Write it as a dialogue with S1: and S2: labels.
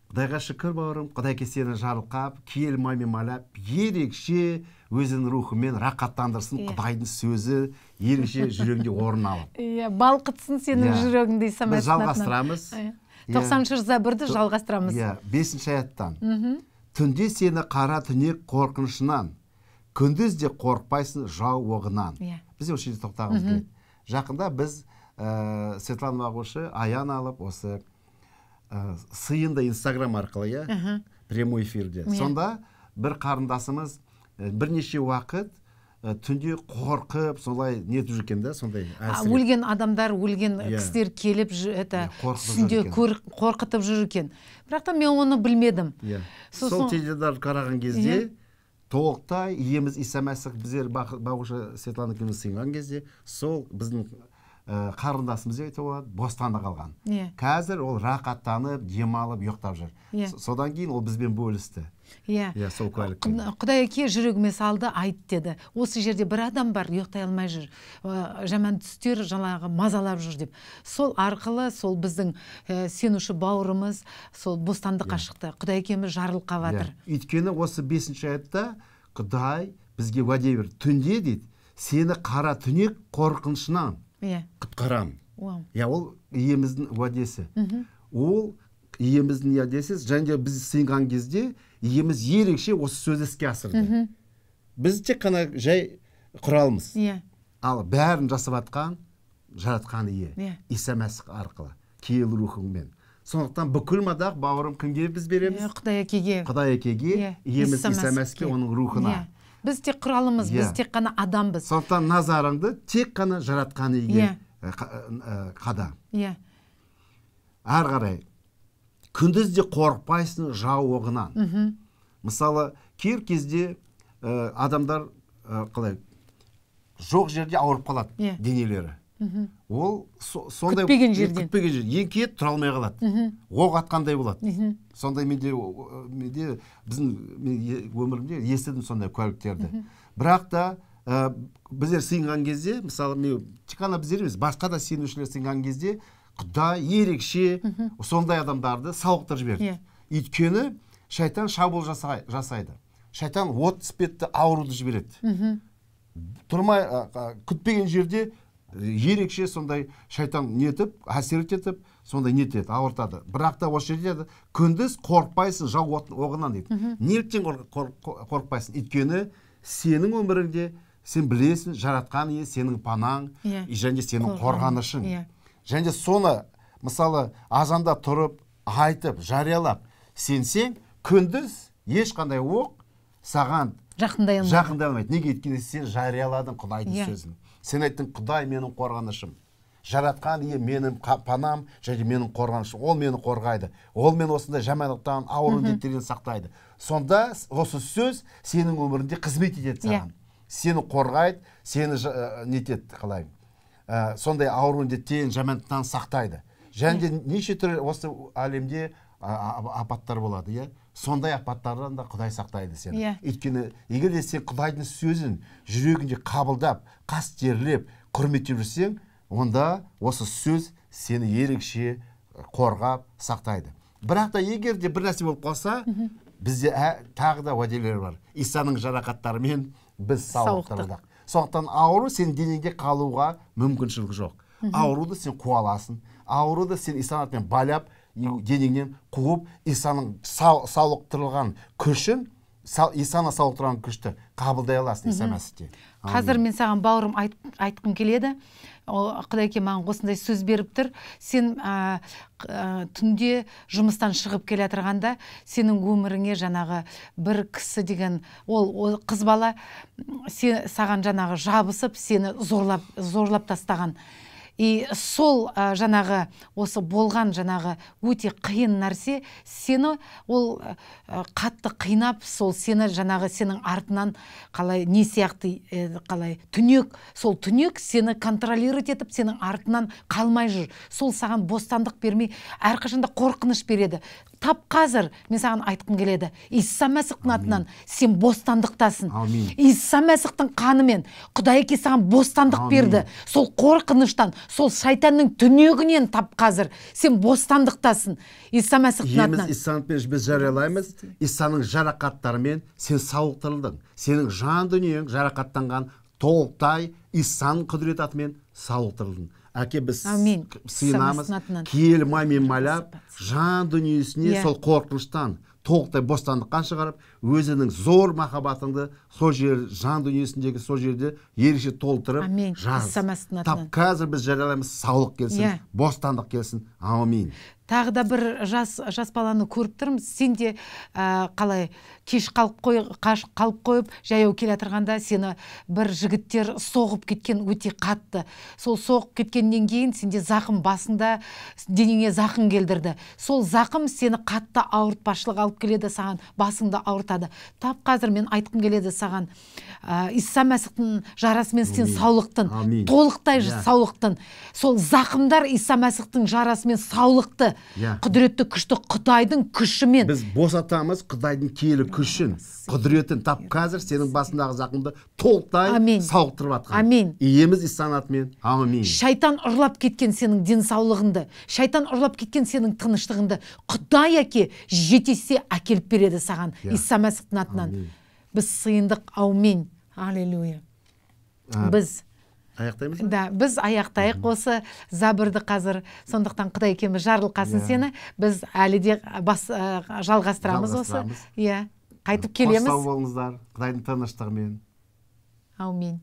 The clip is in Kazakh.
S1: Құдайға шүкір, бауырым, Құдай сені жарылқап, киелі маймен майлап, ерекше өзінің рухымен рақаттандырсын, Құдайдың сөзі ерекше жүрегіңде орын алып.
S2: Иә, балқытсын сенің жүрегіңді Иса
S1: Біз жалғастырамыз.
S2: 90-шы Забырды жалғастырамыз.
S1: Иә, 5-ші аяттан. Түнде сені қара түнек қорқынышынан, күндіз де қорықпайсың жау оғынан. Біз осы жерде тоқтағымыз келеді. Жақында біз Светлана Бағушы аян алып, осы сыйынды Инстаграм арқылы, иә, прямой эфирде. Сонда бір қарындасымыз бірнеше уақыт түнде қорқып, солай нетіп жүрген да, сондай әлсіреп.
S2: Өлген адамдар, өлген кісілер келіп это түсінде қорқытып жүр екен. Бірақ та мен оны білмедім.
S1: Сол теледидарды қараған кезде толықтай иеміз Иса Мәсіх біздер Бағушы Светлана екеуміз сыйынған кезде сол біздің қарындасымыз деп айтуға болады, бостандық алған. Қазір ол рақаттанып, демалып, ұйықтап жүр. Содан кейін ол бізбен бөлісті.
S2: Иә,
S1: сол куәлікпен.
S2: Құдай әке жүрегіме салды, айт деді. Осы жерде бір адам бар, ұйықтай алмай жүр. Жаман түстер жаңағы мазалап жүр деп. Сол арқылы сол біздің сенуші бауырымыз сол бостандыққа шықты. Құдай әкеміз жарылқап жатыр.
S1: Өйткені осы 5-ші аятта Құдай бізге уәде берді. Түнде дейді, сені қара түнек қорқынышынан құтқарам. Иә, ол иеміздің уәдесі. Ол иеміздің уәдесі, және де біз сыйынған кезде иеміз ерекше осы сөзді іске асырды. Біз тек қана жай құралмыз. Ал бәрін жасап атқан, жаратқан ие. Иса Мәсіх арқылы, киелі рухыңмен. Сондықтан бүкіл мадақ, бауырым, кімге біз береміз?
S2: Құдай әкеге.
S1: Құдай әкеге, иеміз Иса Мәсіхке, оның рухына.
S2: Біз тек құралымыз, біз тек қана адамбыз.
S1: Сондықтан назарыңды тек қана жаратқан иеге қада. Ары қарай, күндіз де қорықпайсың жау оғынан. Мысалы, кейбір кезде адамдар қалай жоқ жерде ауырып қалады денелері. Ол сондай
S2: күтпеген жерден.
S1: Күтпеген жерден еңкейіп тұра алмай қалады. Оқ атқандай болады. Сондай менде біздің өмірімде естідім сондай куәліктерді. Бірақ та біздер сыйынған кезде, мысалы, мен тек қана біздер емес, басқа да сенушілер сыйынған кезде Құдай ерекше сондай адамдарды сауықтырып жіберді. Өйткені шайтан шабуыл жасайды. Шайтан от іспетті ауруды жібереді. Тұрмай күтпеген жерде ерекше сондай шайтан нетіп, әсер етіп, сондай нетеді, ауыртады. Бірақ та осы жерде күндіз қорықпайсың жау оғынан дейді. Неліктен қорықпайсың? Өйткені сенің өміріңде сен білесің, жаратқан ие сенің панаң, және сенің қорғанышың. Және соны, мысалы, азанда тұрып, айтып, жариялап, сенсең, күндіз ешқандай оқ саған
S2: жақындай
S1: алмайды. Неге? Өйткені сен жарияладың Құдайдың сөзін. Сен айттың, Құдай менің қорғанышым. Жаратқан ие менің панам, және менің қорғанышым. Ол мені қорғайды. Ол мені осындай жамандықтан, ауру індеттерден сақтайды. Сонда осы сөз сенің өміріңде қызмет етеді саған. Сені қорғайды, сені нетеді, қалай? Сондай ауру індеттен, жамандықтан сақтайды. Және де неше түрлі осы әлемде апаттар болады, иә? Сондай апаттардан да Құдай сақтайды сені. Өйткені егер де сен Құдайдың сөзін жүрегіңде қабылдап, қастерлеп, құрметтеп жүрсең, онда осы сөз сені ерекше қорғап сақтайды. Бірақ та егер де бір нәрсе болып қалса, бізде тағы да уәделер бар. Исаның жарақаттарымен біз сауықтырылдық. Сондықтан ауру сен денеңде қалуға мүмкіншілік жоқ. Ауруды сен қуа аласың. Ауруды сен Исаның атымен байлап, денеңнен қуып, Исаның сауықтырылған күшін, Исаны сауықтырған күшті қабылдай аласың Иса Мәсіхте.
S2: Қазір мен саған, бауырым, айтқым келеді. Құдай әке маған осындай сөз беріп тұр. Сен түнде жұмыстан шығып келе жатырғанда, сенің өміріңе жаңағы бір кісі деген, ол қыз бала саған жаңағы жабысып, сені зорлап тастаған. И сол жаңағы осы болған жаңағы өте қиын нәрсе сені ол қатты қинап, сол сені жаңағы сенің артынан қалай не сияқты қалай түнек, сол түнек сені контролировать етіп, сенің артынан қалмай жүр. Сол саған бостандық бермей, әрқашанда қорқыныш береді. Тап қазір мен саған айтқым келеді, Иса Мәсіхтің атынан сен бостандықтасың. Иса Мәсіхтің қанымен Құдай Әке саған бостандық берді. Сол қорқыныштан, сол шайтанның түнегінен тап қазір сен бостандықтасың. Иса Мәсіхтің атынан.
S1: Иеміз Исаның біз жариялаймыз, Исаның жарақаттарымен сен сауықтырылдың. Сенің жан дүниең жарақаттанған толықтай Исаның құдірет атымен сауықтырылдың. Әке, біз сыйынамыз, киелі маймен майлап, жан дүниесіне сол қорқыныштан толықтай бостандыққа шығарып, өзінің зор махаббатыңды сол жер, жан дүниесіндегі сол жерде ерекше толтырып жаз. Тап қазір біз жариялаймыз, саулық келсін, бостандық келсін. Аумин.
S2: Тағы да бір жас баланы көріп тұрмын. Сен де қалай кеш қалып қойып жаяу келе жатырғанда сені бір жігіттер соғып кеткен өте қатты. Сол соғып кеткеннен кейін сенде зақым басында, денеңе зақым келдірді. Сол зақым сені қатты ауыртпашылық алып келеді, саған басыңды ауыртады. Тап қазір мен айтқым келеді саған, Иса Мәсіхтің жарасымен сен саулықтың, толықтай саулықтың. Сол зақымдар Иса Мәсіхтің жарасымен саулықты. Құдіретті күшті Құдайдың күшімен.
S1: Біз босатамыз Құдайдың киелі күшін, құдіретін. Тап қазір сенің басындағы зақымды толықтай сауықтырып жатқан.
S2: Амин.
S1: Иеміз Исаның атымен. Амин.
S2: Шайтан ұрлап кеткен сенің денсаулығыңды, шайтан ұрлап кеткен сенің тыныштығыңды Құдай Әке жетесе әкеліп береді саған Иса Мәсіхтің атынан. Біз сыйындық. Аумин. Аллилуйя. Біз
S1: аяқтаймыз?
S2: Да, біз аяқтайық осы забырды қазір. Сондықтан Құдай екеміз жарылқасын сені. Біз әлі де жалғастырамыз осы. Иә, қайтып келеміз.
S1: Сау болыңыздар. Құдайдың тыныштығымен.
S2: Аумин.